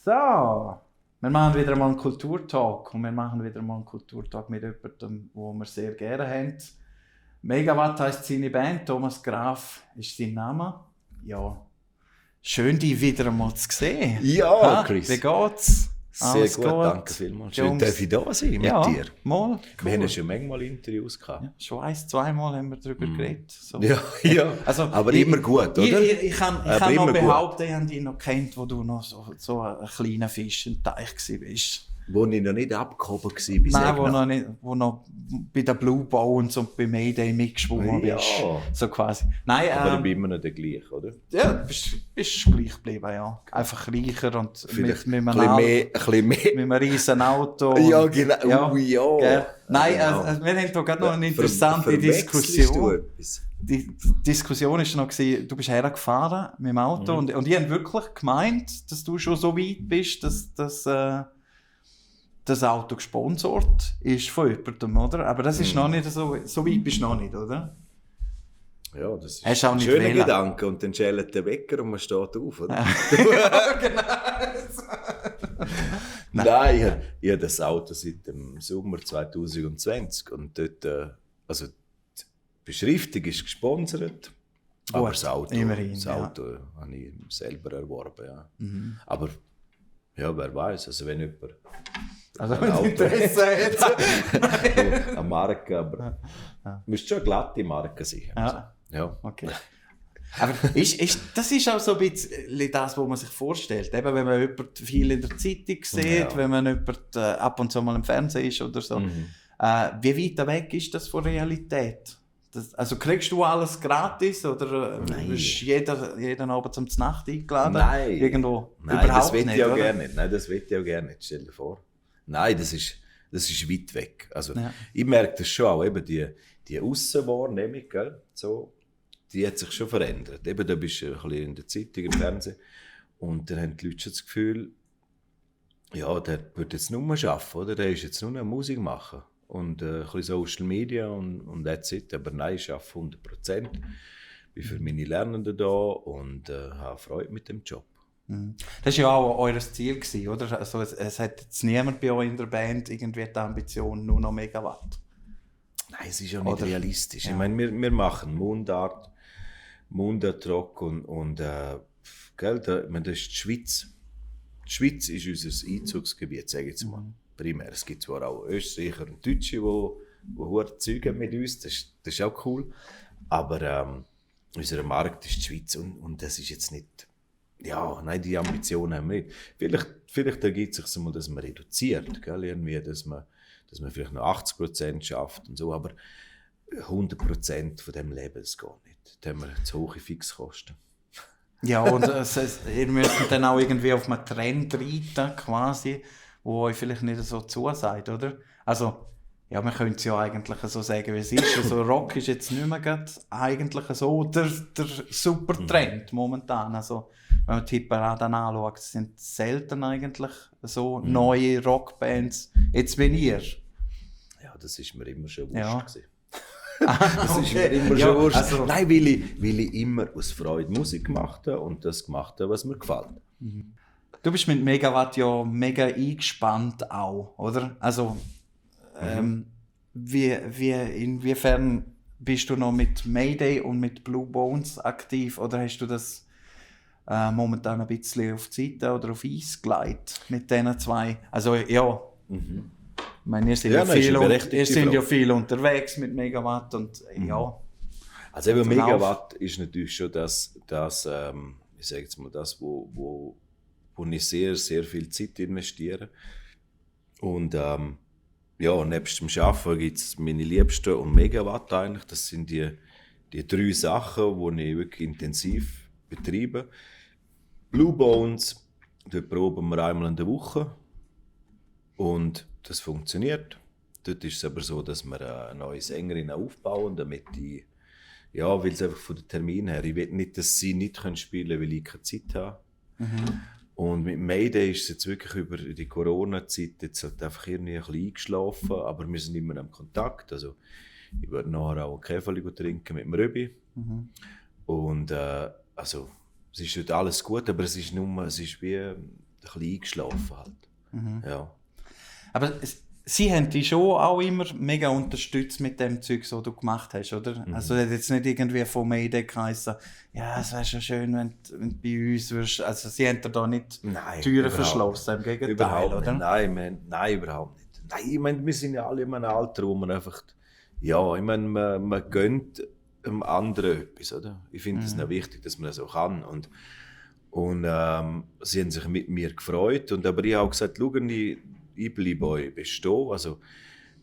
So, wir machen wieder mal einen Kulturtalk und wir machen wieder mal einen Kulturtalk mit jemandem, den wir sehr gerne haben. Megawatt heisst seine Band, Thomas Graf ist sein Name. Ja, schön, dich wieder einmal zu sehen. Ja, Chris. Wie geht's? Sehr gut, danke vielmals. Schön, darf ich da sein mit dir. Mal, cool. Wir haben ja schon manchmal Interviews gehabt. Ja, schon 1-2 Mal haben wir darüber geredet. So. Ja. Also, aber immer gut, oder? Ich kann noch behaupten, ich habe dich noch kennt, wo du noch so ein kleiner Fisch im Teich warst. Wo ich noch nicht abgehoben war. Nein, wo noch bei den Blue Bones und bei Mayday mitgeschwommen bist. So quasi. Nein, aber dann bin immer noch der gleiche, oder? Ja, bist gleich geblieben, ja. Einfach reicher und mit einem riesen Auto. Ja, genau. Ja. Nein, genau. Wir haben hier gerade noch eine interessante Diskussion. Die Diskussion war noch, du bist hergefahren mit dem Auto und ich habe wirklich gemeint, dass du schon so weit bist, dass das Auto gesponsert ist von jemandem, oder? Aber das ist noch nicht so weit bist du noch nicht, oder? Ja, das ist ein schöner Gedanke. Und dann schält der Wecker und man steht auf, oder? Genau. Nein, ich habe das Auto seit dem Sommer 2020 und dort, also die Beschriftung ist gesponsert, aber das Auto habe ich selber erworben, ja. Aber ja, wer weiß, also wenn jemand wenn Interesse hat. Eine Marke, aber müsste schon eine glatte Marke sein. Ja. Okay. Aber das ist auch so ein bisschen das, was man sich vorstellt. Eben, wenn man jemanden viel in der Zeitung sieht, wenn man jemanden ab und zu mal im Fernsehen ist oder so. Wie weit weg ist das von Realität? Also kriegst du alles gratis oder bist jeden Abend zum Nacht eingeladen? Nein. Irgendwo? Nein, überhaupt das will ich auch gerne nicht. Nein, das will ich auch gerne nicht. Stell dir vor. Nein, das ist weit weg. Also, ich merke das schon auch, eben die Aussenwahrnehmung, gell, so, die hat sich schon verändert. Eben, da bist du ein bisschen in der Zeitung, im Fernsehen und dann haben die Leute schon das Gefühl, ja, der wird jetzt nur arbeiten, oder? Der ist jetzt nur noch Musik machen und ein bisschen Social Media und that's it. Aber nein, ich arbeite 100%. Bin für meine Lernenden da und habe Freude mit dem Job. Das war ja auch euer Ziel, oder? Also es hat jetzt niemand bei euch in der Band irgendwie die Ambition, nur noch Megawatt. Nein, es ist ja nicht realistisch. Ja. Ich meine, wir machen Mundart Rock und gell, das ist die Schweiz. Die Schweiz ist unser Einzugsgebiet, sage ich jetzt mal. Primär. Es gibt zwar auch Österreicher und Deutsche, die hohe Züge mit uns, das ist auch cool. Aber unser Markt ist die Schweiz und das ist jetzt nicht. Ja, nein, die Ambitionen haben wir nicht. Vielleicht ergibt es sich mal, dass man reduziert, gell? Irgendwie, dass man vielleicht noch 80% schafft und so, aber 100% von dem Leben, das geht nicht. Da haben wir zu hohe Fixkosten. Ja, und ihr müsst dann auch irgendwie auf einen Trend reiten, quasi, wo euch vielleicht nicht so zusagt, oder? Also, ja, man könnte es ja eigentlich so sagen, wie es ist. Also, Rock ist jetzt nicht mehr eigentlich so der super Trend momentan. Also, wenn man die Hitparaden anschaut, sind selten eigentlich so neue Rockbands. Jetzt bin ihr. Ja, das ist mir immer schon wurscht gewesen. Das ist mir immer schon wurscht. Also, nein, weil ich immer aus Freude Musik gemacht habe und das gemacht habe, was mir gefällt. Du bist mit Megawatt ja mega eingespannt auch, oder? Also, inwiefern bist du noch mit Mayday und mit Blue Bones aktiv oder hast du das momentan ein bisschen auf die Seite oder auf Eis gelegt mit diesen zwei? Also ja, ich meine, ihr seid ja viel unterwegs mit Megawatt und ja. Also eben Megawatt ist natürlich schon das ich sage jetzt mal das, wo ich sehr, sehr viel Zeit investiere. Und ja, nebst dem Arbeiten gibt es meine Liebsten und Megawatt eigentlich. Das sind die 3 Sachen, die ich wirklich intensiv betreibe. Blue Bones, dort proben wir einmal in der Woche. Und das funktioniert. Dort ist es aber so, dass wir eine neue Sängerin aufbauen, damit die, ja, weil es einfach von den Terminen her, ich will nicht, dass sie nicht spielen können, weil ich keine Zeit habe. Und mit Mayday ist es jetzt wirklich über die Corona-Zeit jetzt halt einfach irgendwie ein bisschen eingeschlafen, aber wir sind immer im Kontakt. Also ich werde nachher auch einen Käferli trinken mit dem Röbi. Und also es ist nicht alles gut, aber es ist wie der bisschen eingeschlafen halt. Ja. Aber sie haben dich schon auch immer mega unterstützt mit dem Zeug, was du gemacht hast, oder? Also es hat jetzt nicht irgendwie von mir Idee geheißen, ja, es wäre schon schön, wenn du bei uns würdest. Also sie haben dir da nicht Türen verschlossen, im Gegenteil, überhaupt oder? Nicht. Nein, überhaupt nicht. Nein, ich meine, wir sind ja alle in einem Alter, wo man einfach, ja, ich meine, man gönnt dem anderen etwas, oder? Ich finde es noch wichtig, dass man das auch kann. Und sie haben sich mit mir gefreut. Und aber ich habe auch gesagt, schau, ich bleibe euch bestehen. Also,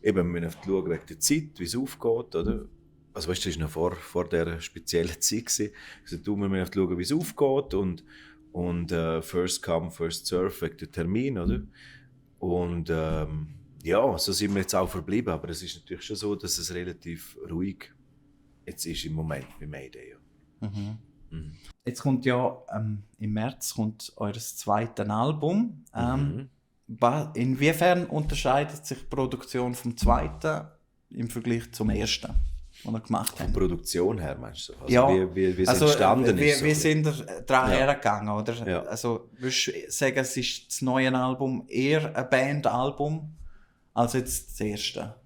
eben, wir müssen schauen wegen der Zeit, wie es aufgeht, oder? Also, weißt du, das war noch vor dieser speziellen Zeit. Ich sagte, wir müssen schauen, wie es aufgeht. Und first come, first serve wegen der Termin, oder? Und ja, so sind wir jetzt auch verblieben. Aber es ist natürlich schon so, dass es relativ ruhig jetzt ist im Moment bei Mayday. Ja. Jetzt kommt ja im März kommt eures zweites Album. Inwiefern unterscheidet sich die Produktion vom zweiten im Vergleich zum ersten, was ihr gemacht habt? Von Produktion her meinst du? Also ja, wie es entstanden ist? Wie sind ihr daran hergegangen? Oder? Ja. Also würdest du sagen, es ist das neue Album eher ein Bandalbum als jetzt das erste?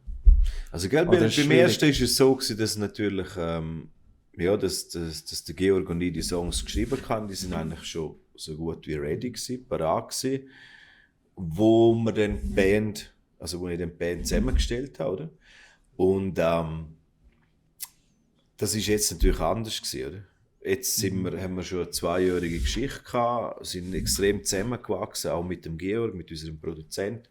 Also gell, beim ersten war es so, dass natürlich dass der Georg und ich die Songs geschrieben haben. Die sind eigentlich schon so gut wie ready gewesen, parat gewesen, wo ich dann die Band zusammengestellt habe, oder? Und das ist jetzt natürlich anders gewesen, oder? Jetzt haben wir schon eine 2-jährige Geschichte gehabt, sind extrem zusammengewachsen, auch mit dem Georg, mit unserem Produzenten.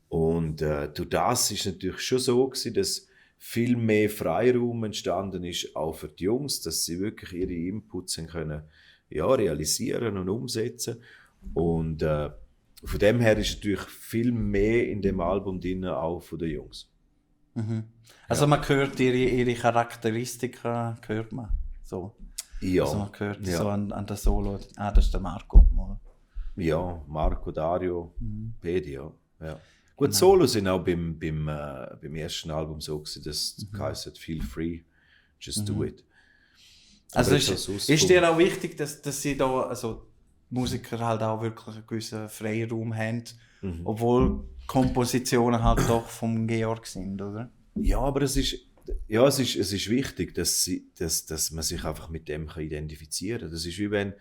Und durch das ist natürlich schon so gewesen, dass viel mehr Freiraum entstanden ist, auch für die Jungs, dass sie wirklich ihre Inputs können, realisieren und umsetzen. Und von dem her ist natürlich viel mehr in dem Album drin, auch von den Jungs. Also man hört ihre Charakteristika, hört man so. Ja. Also man hört so an der Solo, das ist der Marco. Oder? Ja, Marco, Dario, Pedi, ja. Gut, genau. Solos sind auch beim ersten Album so gewesen, dass geheißen Feel Free, Just Do It. Also ist dir auch wichtig, dass sie da, also Musiker halt auch wirklich einen gewissen Freiraum haben, obwohl Kompositionen halt doch vom Georg sind, oder? Ja, aber es ist wichtig, dass man sich einfach mit dem identifizieren kann. Das ist wie wenn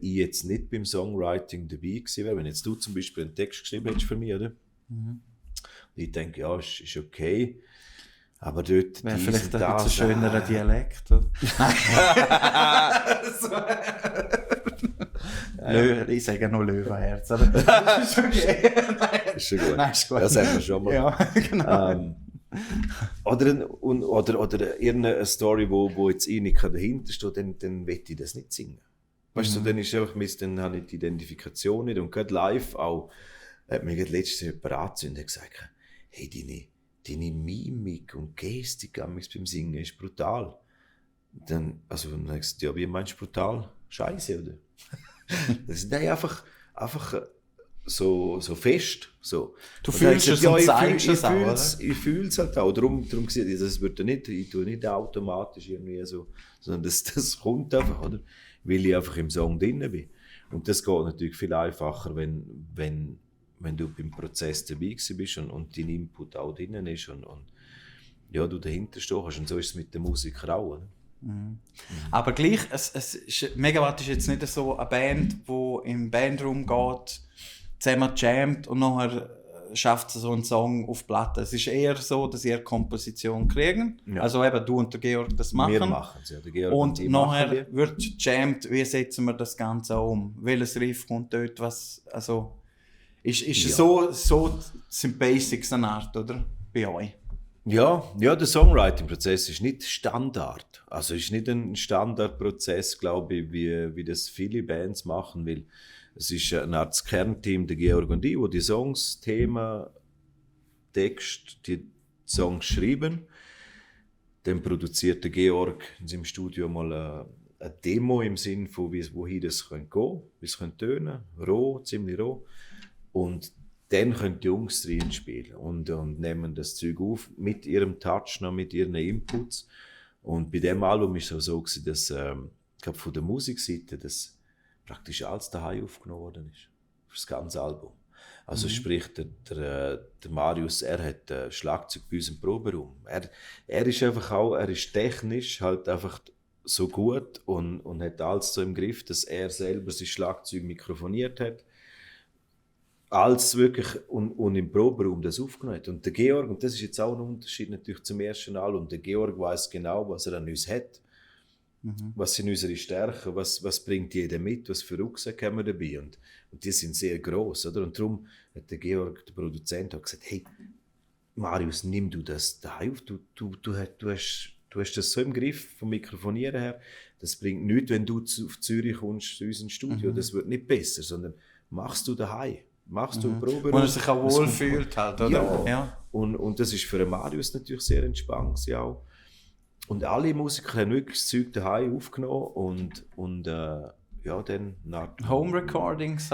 ich jetzt nicht beim Songwriting dabei gewesen wäre, wenn jetzt du zum Beispiel einen Text geschrieben hättest für mich, oder? Und ich denke, ja, ist okay. Aber dort wäre vielleicht ein bisschen schönerer Dialekt. Ich sage nur Löwenherz. Aber das ist okay. Ist schon gut. Nein, ist gut. Das haben wir schon mal. Ja, genau. Oder irgendeine Story, wo jetzt ich nicht dahinter steht, dann will ich das nicht singen. Weißt du, dann ist einfach dann habe ich die Identifikation nicht. Und gerade live auch, hat mir letztes jemand angezündet und gesagt, hey, deine Mimik und Gestik beim Singen ist brutal. Dann habe ich gesagt, ja, wie meinst du brutal? Scheiße, oder? Das ist einfach so fest. So. Du fühlst es und zeigst es auch, oder? Ich fühle es halt auch. Darum gesagt, das wird ich tue nicht automatisch irgendwie so, sondern das kommt einfach, oder? Weil ich einfach im Song drin bin. Und das geht natürlich viel einfacher, wenn du beim Prozess dabei bist und dein Input auch drin ist und ja, du dahinter stehst. Und so ist es mit der Musik auch, oder? Aber gleich, Megawatt ist jetzt nicht so eine Band, die im Bandraum geht, zusammen jammt und nachher schafft sie so einen Song auf Platte. Es ist eher so, dass ihr Komposition kriegen. Ja. Also eben du und der Georg das machen. Wir machen es, ja. Der Georg und nachher wird jammt, wie setzen wir das Ganze um? Welches Riff kommt dort? Was, also, ist so sind Basics eine Art, oder? Bei euch? Ja, der Songwriting-Prozess ist nicht Standard. Also ist nicht ein Standardprozess, glaube ich, wie das viele Bands machen, weil es ist eine Art Kernteam, der Georg und ich, wo die Songs, Themen, Text, die Songs schreiben. Dann produziert der Georg in seinem Studio mal eine Demo im Sinn von, wohin das gehen könnte, wie es tönen roh, ziemlich roh. Und dann können die Jungs drin spielen und nehmen das Zeug auf mit ihrem Touch, noch mit ihren Inputs. Und bei dem Album war es auch so, dass ich glaube, von der Musikseite das praktisch alles daheim aufgenommen worden ist. das ganze Album. Also sprich, der Marius, er hat Schlagzeug bei uns im Proberaum. Er ist einfach auch, er ist technisch halt einfach so gut und hat alles so im Griff, dass er selber sein Schlagzeug mikrofoniert hat. Alles wirklich und im Proberaum das aufgenommen hat. Und der Georg, und das ist jetzt auch ein Unterschied natürlich zum ersten Album, der Georg weiss genau, was er an uns hat. Was sind unsere Stärken, was bringt jeder mit, was für Rucksäcke haben wir dabei. Und die sind sehr gross, oder? Und darum hat der Georg, der Produzent, auch gesagt, hey, Marius, nimm du das daheim auf, du hast das so im Griff, vom Mikrofonieren her, das bringt nichts, wenn du auf Zürich kommst, zu unserem Studio, das wird nicht besser, sondern machst du daheim. Machst du im Proberaum. Und er sich auch wohlfühlt halt, oder? Ja. Und das ist für den Marius natürlich sehr entspannt auch. Und alle Musiker haben wirklich das Zeug daheim aufgenommen und dann nach Home Recordings,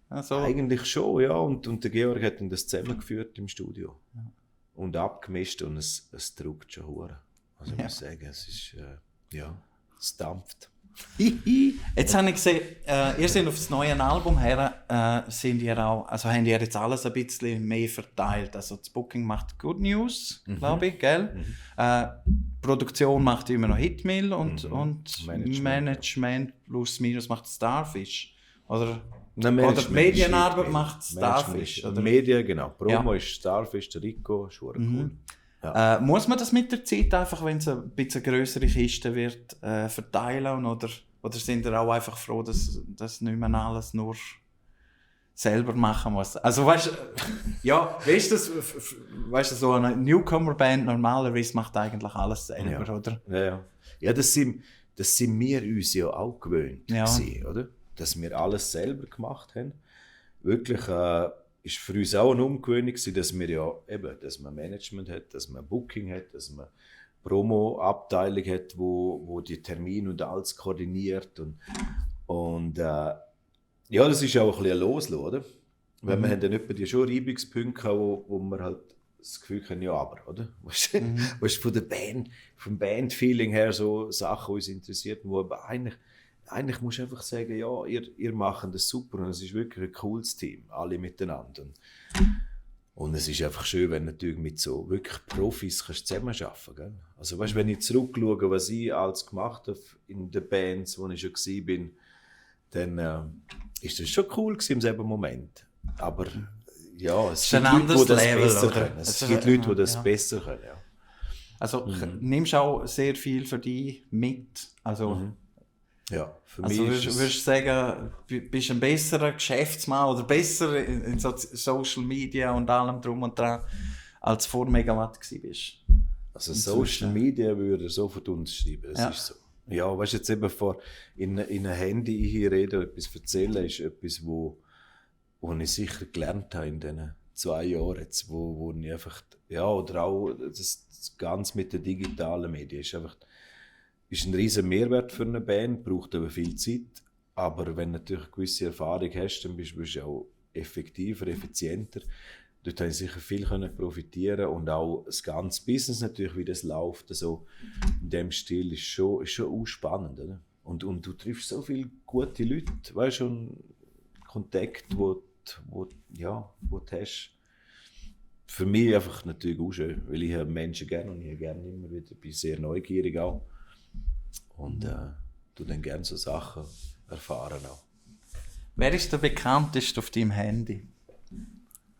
also. Eigentlich schon, ja. Und der Georg hat dann das zusammengeführt im Studio. Und abgemischt und es drückt schon hure. Also ich muss sagen, es ist, es dampft. Jetzt habe ich gesehen, ihr seid auf das neue Album her, sind ihr auch, also habt ihr jetzt alles ein bisschen mehr verteilt. Also das Booking macht Good News, glaube ich, gell? Produktion macht immer noch Hitmill und Management plus minus macht Starfish. Oder Medienarbeit macht Starfish. Oder? Medien, genau. Promo ist Starfish, der Rico, ist cool. Ja. Muss man das mit der Zeit einfach, wenn es ein bisschen grössere Kiste wird, verteilen? Oder sind ihr auch einfach froh, dass nicht mehr alles nur selber machen muss? Also weißt du, so eine Newcomer-Band normalerweise macht eigentlich alles selber, oder? Ja, das sind wir uns ja auch gewöhnt gewesen, oder? Dass wir alles selber gemacht haben. Wirklich ist für uns auch eine Umgewöhnung, dass wir ja eben, dass man Management hat, dass man Booking hat, dass man Promo-Abteilung hat, wo die Termine und alles koordiniert und das ist auch ein bisschen ein Loslassen, oder? Weil wir haben dann etwa die schon Reibungspunkte, wo wir halt das Gefühl haben, ja, aber, oder? Weißt du, von der Band, vom Band-Feeling her so Sachen, die uns interessieren, wo aber eigentlich musst du einfach sagen, ja, ihr macht das super und es ist wirklich ein cooles Team, alle miteinander. Und es ist einfach schön, wenn du natürlich mit so wirklich Profis zusammenarbeiten kannst. Also weißt, wenn ich zurückschaue, was ich alles gemacht habe in den Bands, wo ich schon war, dann ist das schon cool im selben Moment. Aber ja, es gibt Leute, die das besser können. Es gibt Leute, die das besser können, ja. Also nimmst du auch sehr viel für dich mit? Also, ja, für also mich würdest du sagen, bist du ein besserer Geschäftsmann oder besser in Social Media und allem drum und dran, als vor Megawatt warst? Also Social Media würde sofort uns schreiben, das ist so. Ja, weißt du, jetzt eben in ein Handy hier reden, etwas erzählen, ist etwas, wo ich sicher gelernt habe in diesen 2 Jahren jetzt, wo ich einfach, oder auch das Ganze mit den digitalen Medien ist ein riesen Mehrwert für eine Band, braucht aber viel Zeit, aber wenn du natürlich eine gewisse Erfahrung hast, dann bist du auch effektiver, effizienter. Dort habe ich sicher viel profitieren und auch das ganze Business natürlich, wie das läuft, also in dem Stil ist schon auch spannend, oder? Und du triffst so viele gute Leute, weißt du, und Kontakt, wo du hast. Für mich einfach natürlich auch schön, weil ich habe Menschen gerne und ich gerne immer wieder, bin sehr neugierig auch und du dann gerne so Sachen erfahren auch. Wer ist der bekannteste auf deinem Handy?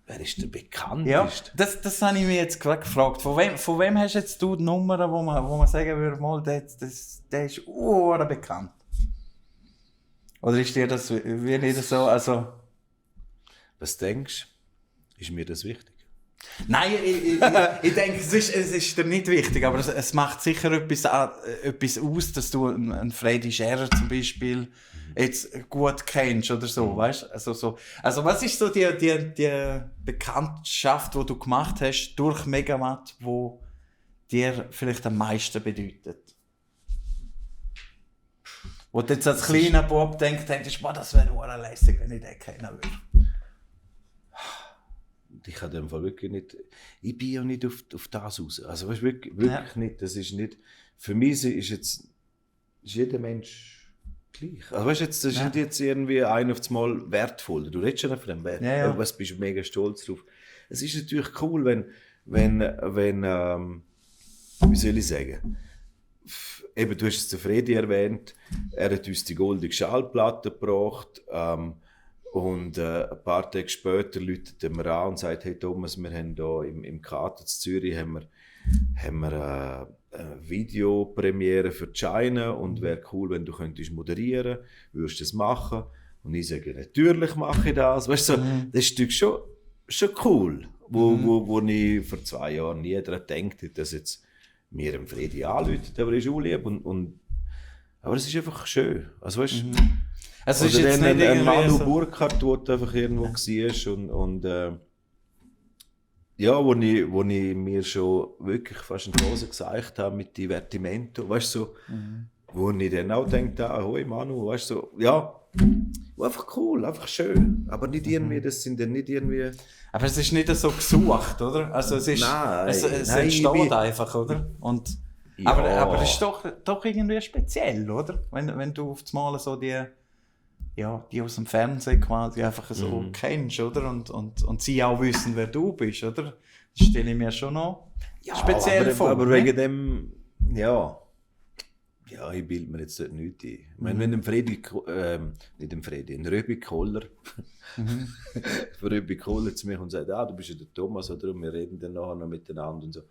Wer ist der bekannteste? Ja, das habe ich mich jetzt gerade gefragt. Von wem hast jetzt du die Nummern, wo man sagen würde, mal, der ist bekannt? Oder ist dir das wirklich so, also... Was denkst du? Ist mir das wichtig? Nein, ich denke, es ist dir nicht wichtig, aber es macht sicher etwas aus, dass du einen Freddy Scherer zum Beispiel jetzt gut kennst oder so, weißt du? Also was ist so die Bekanntschaft, die du gemacht hast durch Megawatt, wo dir vielleicht am meisten bedeutet? Wo du jetzt als kleiner Bob denkst, das wäre lässig, wenn ich den kennen würde. Ich kann dem Fall wirklich nicht. Ich bin ja nicht auf das raus. Also weißt, wirklich nicht. Das ist nicht. Für mich ist jeder Mensch gleich. Also weißt du, das ist nicht jetzt irgendwie ein auf das Mal wertvoll. Du redest schon von dem Wert. Ja. Was bist du mega stolz drauf. Es ist natürlich cool, wenn wie soll ich sagen, eben, du hast es zu Fredi erwähnt, er hat uns die goldene Schallplatte gebracht, und ein paar Tage später läutet er mir an und sagt, hey Thomas, wir haben hier im Kater in Zürich haben wir eine Videopremiere für China und wäre cool, wenn du könntest moderieren, würdest du das machen? Und ich sage, natürlich mache ich das. Weißt du, das ist natürlich schon cool, wo ich vor 2 Jahren nie daran gedacht hätte, dass jetzt mir ein Fredi anruft, aber ist auch lieb aber es ist einfach schön. Also weißt du, also ist jetzt nicht ein Manu so... Burkhardt, der einfach irgendwo war und ja, wo ich mir schon wirklich fast in die Hose gesagt habe mit Divertimento, weißt du, so, wo ich dann auch denke, hoi Manu, weißt du, so, ja, einfach cool, einfach schön, aber nicht irgendwie, das sind dann nicht irgendwie... Aber es ist nicht so gesucht, oder? Also es ist, es entsteht einfach, oder? Und, ja. aber es ist doch irgendwie speziell, oder? Wenn du auf das Mal so die aus dem Fernsehen quasi einfach so kennst, oder? Und sie auch wissen, wer du bist, oder? Das stelle ich mir schon noch speziell vor. Aber wegen dem, ich bilde mir jetzt dort nichts ein. Ich meine, wenn ein Röbi Koller Röbi Koller zu mir und sagt, du bist ja der Thomas, oder? Und wir reden dann nachher noch miteinander und so.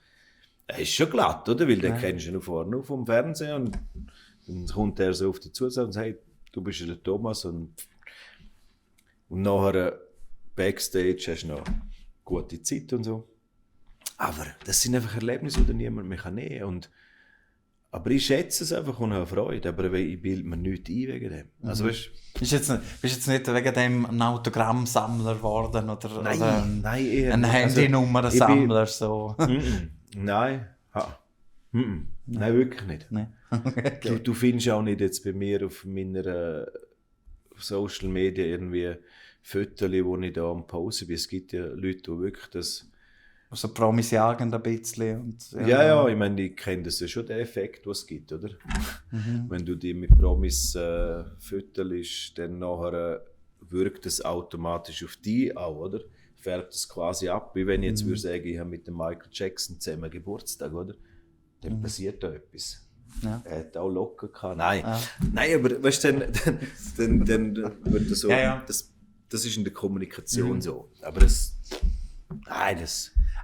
Er ist schon glatt, oder? Weil den kennst du ja noch vorher nur vom Fernsehen und dann kommt er so auf dich zu und sagt, hey, du bist ja der Thomas und nachher Backstage hast du noch gute Zeit und so. Aber das sind einfach Erlebnisse, die niemand mehr nehmen kann. Aber ich schätze es einfach und habe Freude, aber ich bilde mir nichts ein wegen dem. Also, weißt, bist jetzt nicht wegen dem ein Autogrammsammler geworden oder nein, ein Handynummer-Sammler? So. Nein. Nein, wirklich nicht. Nein. Du findest auch nicht jetzt bei mir auf meiner Social Media irgendwie Fotos, die ich da am Posten bin. Es gibt ja Leute, die wirklich das... Also Promis jagen ein bisschen. Und, ja, ich meine, ich kenne das ja schon, den Effekt, den es gibt, oder? Wenn du die mit Promis fütterst, dann nachher wirkt es automatisch auf dich auch, oder? Färbt es quasi ab, wie wenn ich jetzt würde sagen, ich habe mit dem Michael Jackson zusammen Geburtstag, oder? Dann passiert da etwas. Ja. Er hat auch locker gehabt. Nein, aber weißt du, dann wird das so, das ist in der Kommunikation so. Aber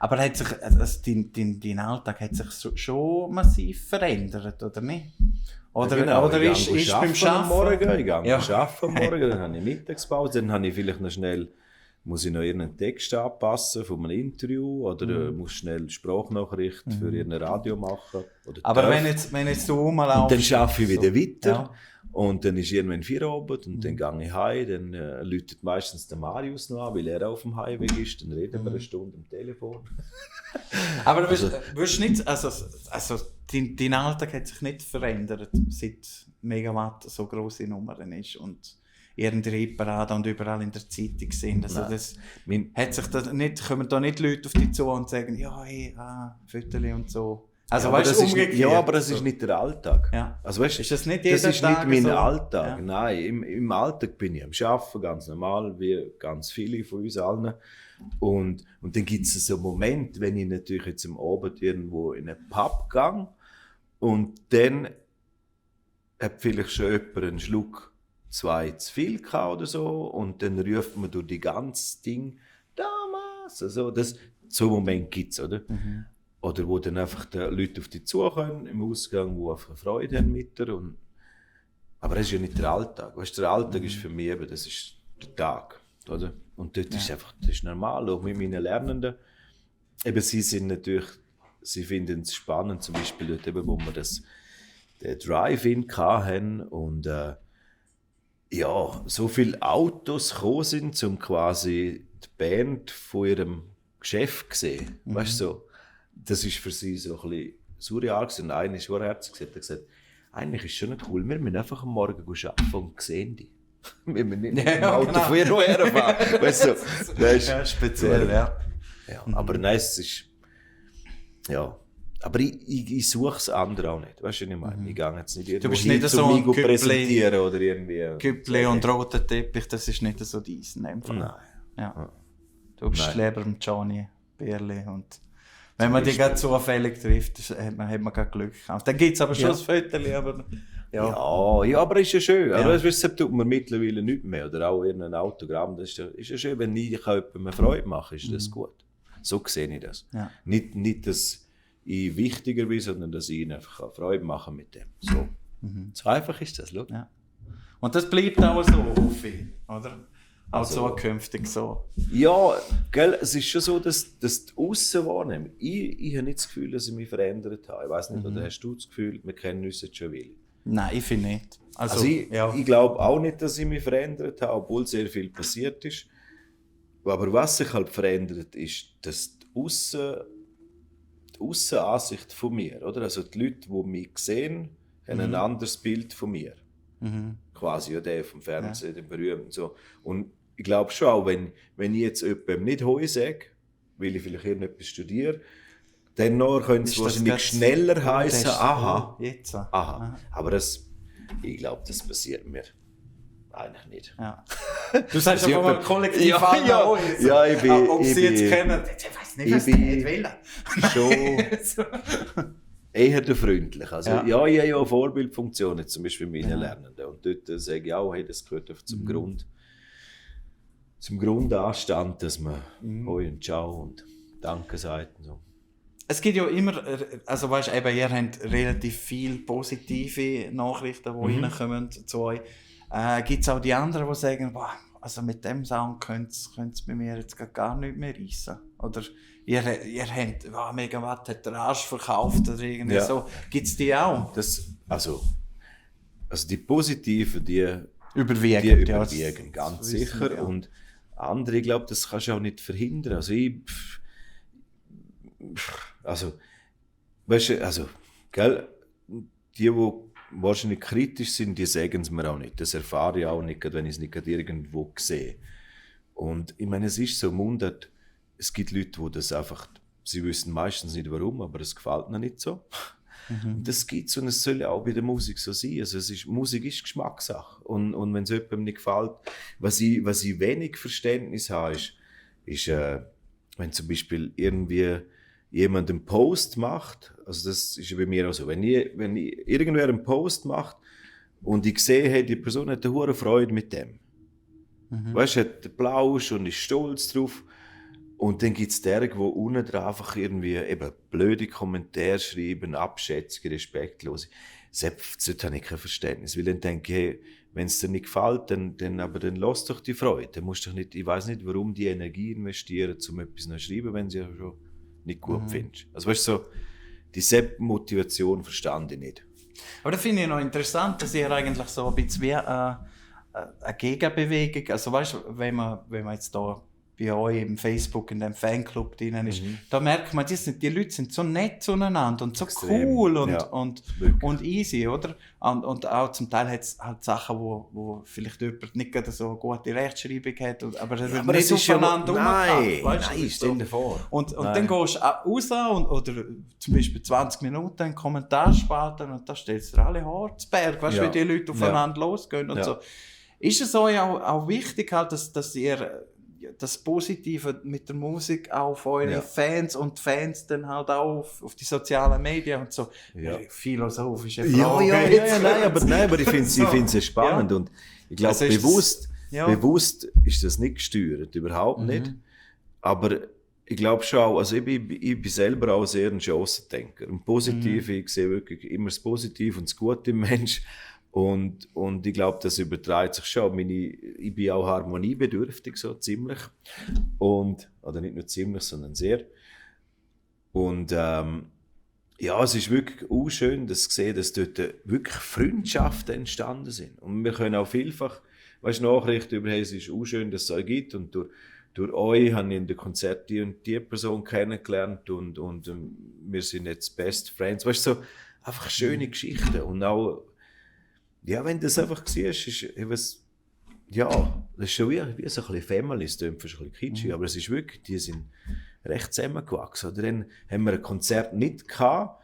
aber hat sich, dein Alltag hat sich schon massiv verändert, oder nicht? Oder, ja, genau. oder ist beim Arbeiten am Morgen, ich gehe arbeiten am Morgen, dann habe ich Mittagspause, dann habe ich vielleicht noch schnell, muss ich noch irgendeinen Text anpassen von einem Interview oder muss schnell Sprachnachricht für irgendein Radio machen. Oder aber wenn jetzt du mal und dann arbeite ich wieder weiter. Ja. Und dann ist irgendwann Feierabend und dann gehe ich heim, dann läutet meistens der Marius noch an, weil er auf dem Heimweg ist, dann reden wir eine Stunde am Telefon. Aber du wirst nicht, also dein Alltag hat sich nicht verändert, seit Megawatt so grosse Nummern ist und irgendeine Hitparade und überall in der Zeitung sind. Also das hat sich da nicht, kommen da nicht Leute auf dich zu und sagen, ja, hey, Fötterli und so. Also ja, weißt du, umgekehrt. Ja, aber das ist nicht der Alltag. Ja. Also, weißt, ist das nicht jeden das ist Tag nicht mein so? Alltag. Ja. Nein, im Alltag bin ich am Arbeiten, ganz normal, wie ganz viele von uns allen. Und dann gibt es so Momente, wenn ich natürlich jetzt am Abend irgendwo in einen Pub gehe und dann hat vielleicht schon jemand einen Schluck 2 zu viel gehabt oder so und dann ruft man durch die ganze Ding «Thomas!» also so einen Moment gibt es, oder? Oder wo dann einfach die Leute auf dich zukommen im Ausgang, die einfach Freude haben mit dir. Aber das ist ja nicht der Alltag. Weißt, der Alltag ist für mich eben, das ist der Tag. Oder? Und dort ist einfach, das ist normal, auch mit meinen Lernenden. Eben, sie finden es spannend, zum Beispiel dort eben, wo wir den Drive-In hatten und so viele Autos gekommen sind, um quasi die Band von ihrem Geschäft zu sehen. Weißt du, so. Das war für sie so ein bisschen surreal gewesen. Und einer ist herzig, hat gesagt, eigentlich ist es schon nicht cool, wir müssen einfach am Morgen arbeiten und sehen die. Wir müssen nicht im Auto von ihr herfahren. Weißt du, das ist speziell, ja. Aber nein, es ist, Aber ich suche es andere auch nicht. Weißt du, was ich meine? Ich gehe jetzt nicht irgendwo Du bist nicht so zum ein Migo Güppli- präsentieren oder irgendwie. Güppli und roter Teppich, das ist nicht so deins in dem Fall. Nein. Ja. Du bist Nein. lieber mit Johnny, Bärli und wenn man die gerade zufällig trifft, hat man gerade Glück gehabt. Dann gibt es aber schon ein Viertel, aber Ja, aber ist ja schön. Aber das tut mir mittlerweile nicht mehr. Oder auch irgendein Autogramm. Das ist ja schön, wenn ich jemandem eine Freude mache, ist das gut. So sehe ich das. Ja. Nicht, dass ich wichtiger bin, sondern dass ich ihnen einfach Freude mache mit dem. So, so einfach ist das. Schau. Ja. Und das bleibt auch so, hoffe ich, oder? Auch zukünftig so. Ja, gell, es ist schon so, dass die Aussenwahrnehmung, ich habe nicht das Gefühl, dass ich mich verändert habe. Ich weiss nicht, oder hast du das Gefühl, wir kennen uns jetzt schon will? Nein, ich finde nicht. Also ich glaube auch nicht, dass ich mich verändert habe, obwohl sehr viel passiert ist. Aber was sich halt verändert, ist, dass die Aussenansicht von mir, oder? Also die Leute, die mich sehen, haben ein anderes Bild von mir. Quasi, ja, der vom Fernsehen, der berühmten. So. Und ich glaube schon auch, wenn ich jetzt jemandem nicht Hoi sage, weil ich vielleicht irgendetwas studiere, dann könnte es wahrscheinlich schneller heißen, aha. Jetzt. Aha. Aber ich glaube, das passiert mir eigentlich nicht. Ja. Du sagst Also einfach mal kollektiv ja, ich bin... Ob sie jetzt kennen, ich weiß nicht, was die nicht wollen. Schon eher der Freundliche. Also, ich habe ja eine Vorbildfunktion, jetzt zum Beispiel mit meinen Lernenden. Und dort sage ich auch, hey, das gehört einfach zum Grundanstand, dass man Hoi und Ciao und Danke sagt. Und so. Es gibt ja immer, also weißt du, ihr habt relativ viele positive Nachrichten, die reinkommen zu euch. Gibt es auch die anderen, die sagen, boah, also mit dem Sound könnte es bei mir jetzt gar nicht mehr reissen? Oder ihr habt, Megawatt hat den Arsch verkauft oder irgendwie so. Gibt es die auch? Also die Positiven, die überwiegen, ganz sicher. Ja. Und andere, ich glaube, das kannst du auch nicht verhindern. Gell, die wahrscheinlich kritisch sind, die sagen es mir auch nicht. Das erfahre ich auch nicht, wenn ich es nicht irgendwo sehe. Und ich meine, es ist so Mundart, es gibt Leute, die das einfach, sie wissen meistens nicht warum, aber es gefällt ihnen nicht so. Und das gibt es und es soll auch bei der Musik so sein. Also Musik ist Geschmackssache. Und wenn es jemandem nicht gefällt, was ich wenig Verständnis habe, ist wenn zum Beispiel irgendwie jemand einen Post macht, also das ist ja bei mir auch so, wenn irgendwer einen Post macht und ich sehe, hey, die Person hat eine hohe Freude mit dem. Weißt du, hat Applaus und ist stolz drauf. Und dann gibt es derjenige, die unten dran einfach irgendwie eben blöde Kommentare schreiben, Abschätzungen, respektlos. Selbst dort habe ich kein Verständnis, weil dann denke ich, hey, wenn es dir nicht gefällt, dann lass doch die Freude. Dann musst du nicht, ich weiss nicht, warum die Energie investieren, um etwas zu schreiben, wenn sie ja schon nicht gut findest. Also weißt du, so, die Motivation verstand ich nicht. Aber das finde ich noch interessant, dass ihr eigentlich so ein bisschen wie eine Gegenbewegung, also weißt du, wenn man jetzt da bei euch im Facebook, in dem Fanclub drin ist, da merkt man, die Leute sind so nett zueinander und so extrem cool und easy, oder? Und auch zum Teil hat es halt Sachen, wo vielleicht jemand nicht gerade so eine gute Rechtschreibung hat, aber es wird nicht aufeinander umgekehrt. Nein, stell dir vor. Und dann gehst du raus oder zum Beispiel 20 Minuten in Kommentarspalte und da stellst du dir alle Haare zu Berg, weißt du, wie die Leute aufeinander losgehen und so. Ist es euch auch wichtig, halt, dass ihr das Positive mit der Musik auch auf eure Fans und Fans dann halt auch auf die sozialen Medien und so. Philosophische Frage. Nein, aber ich finde es spannend und ich glaube, also bewusst ist das nicht gesteuert, überhaupt nicht. Aber ich glaube schon auch, also ich bin selber auch sehr ein Chancendenker. Ein Positiv, ich sehe wirklich immer das Positive und das Gute im Mensch. Und ich glaube, das überträgt sich schon. Ich bin auch harmoniebedürftig, so ziemlich. Oder nicht nur ziemlich, sondern sehr. Und es ist wirklich auch schön, dass ich sehe, dass dort wirklich Freundschaften entstanden sind. Und wir können auch vielfach Nachrichten über, hey, es ist auch schön, dass es euch gibt. Und durch euch habe ich in dem Konzert die und die Person kennengelernt und wir sind jetzt Best Friends. Weißt du, so einfach schöne Geschichten. Und auch, ja, wenn du das einfach siehst, ist etwas, das ist schon wie so ein bisschen Family, das klingt fast ein bisschen kitschig, aber es ist wirklich, die sind recht zusammengewachsen. Oder dann haben wir ein Konzert nicht gehabt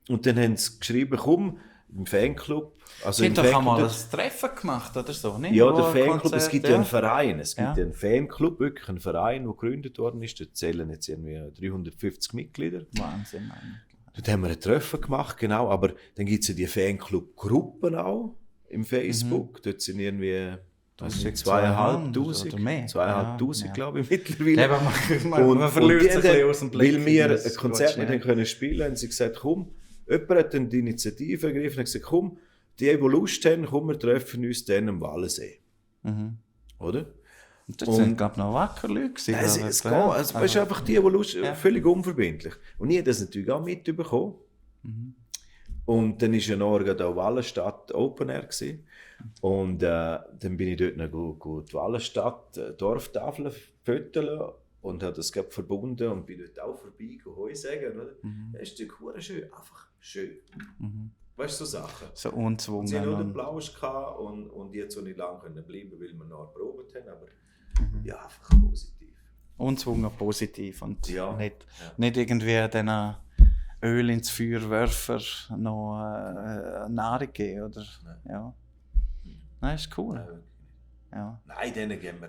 und dann haben sie geschrieben, komm, im Fanclub. Also im Fanclub, doch einmal ein Treffen gemacht oder so, nicht? Ja, der Fanclub, es gibt ja einen Verein. Es gibt Ja. einen Fanclub, wirklich einen Verein, der gegründet worden ist. Dort zählen jetzt irgendwie 350 Mitglieder. Wahnsinn, Mann. Dort haben wir ein Treffen gemacht, genau. Aber dann gibt es ja die Fanclub-Gruppen auch im Facebook. Dort sind irgendwie 2'500 oder mehr. 2'500, Ja. glaube ich, mittlerweile. Man verliert sich ein bisschen aus dem Blick. Weil wir ein Konzert mit denen können spielen, haben sie gesagt, komm, jemand hat dann die Initiative ergriffen und gesagt, komm, die Lust haben, komm, wir treffen uns dann am Wallensee. Oder? Das sind, glaube ich, noch wacker Leute. Es ist einfach die Lust, völlig unverbindlich. Und ich habe das natürlich auch mitbekommen. Und dann war ja noch da Wallenstadt Open Air gewesen. Und dann bin ich dort noch gut die Wallenstadt Dorftafel föteln und habe das verbunden und bin dort auch vorbei Heu sagen, oder? Das ist natürlich schön, einfach schön. Weißt du, so Sachen. So unzwungen. Sie hatten noch den Plausch und jetzt so nicht lange bleiben können, weil wir noch probiert haben, aber ja, einfach positiv. Unzwungen positiv und Ja. nicht irgendwie diesen Öl ins Feuer werfen, noch Nahrung geben, oder? Ja. Nein, ist cool. Ja. Nein, denen geben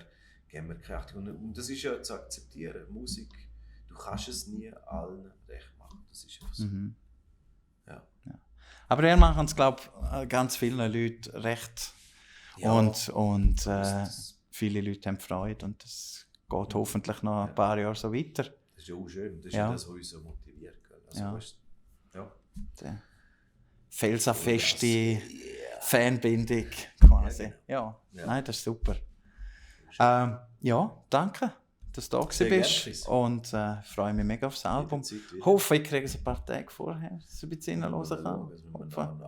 wir Kraft. Und das ist ja zu akzeptieren. Musik, du kannst es nie allen recht machen. Das ist einfach so. Ja. Aber ihr macht es, glaube ich, ganz vielen Leuten recht. Ja. Und viele Leute haben Freude. Und das geht hoffentlich noch ein paar Jahre so weiter. Das ist ja auch schön. Das ist ja das, was uns so motiviert. Also, weißt, Die felsenfeste Fanbindung quasi. Ja. Nein, das ist super. Ja, danke, dass du da bist. Und freue mich mega aufs Album. Hoffe, ich kriege es ein paar Tage vorher, dass ich ein bisschen reinhören kann.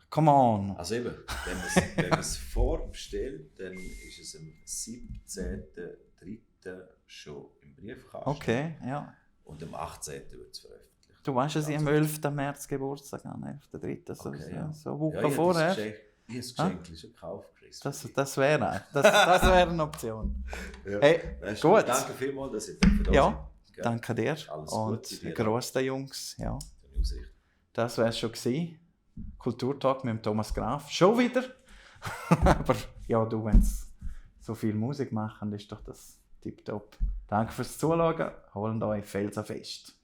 Come on! Also eben, wenn man es vorbesteht, dann ist es am 17.03. schon im Briefkasten. Okay, ja. Und am 18. wird es veröffentlicht. Du weißt, dass ich am 11. März Geburtstag habe, 11.3. So, Okay, so eine Woche ja, vorher. Ich habe das Geschenk schon gekauft, Chris. Das wäre eine Option. Ja. Hey, Weißt gut. Du, danke vielmals, dass ihr da Ja, seid. danke dir. Alles Und Gute dir. Gruß den Jungs. Ja. Deine Aussicht. Das wäre es schon gewesen. Kulturtalk mit dem Thomas Graf. Schon wieder. Aber ja, du, wenn sie so viel Musik machen, ist doch das tipptopp. Danke fürs Zuschauen. Holen euch felsenfest.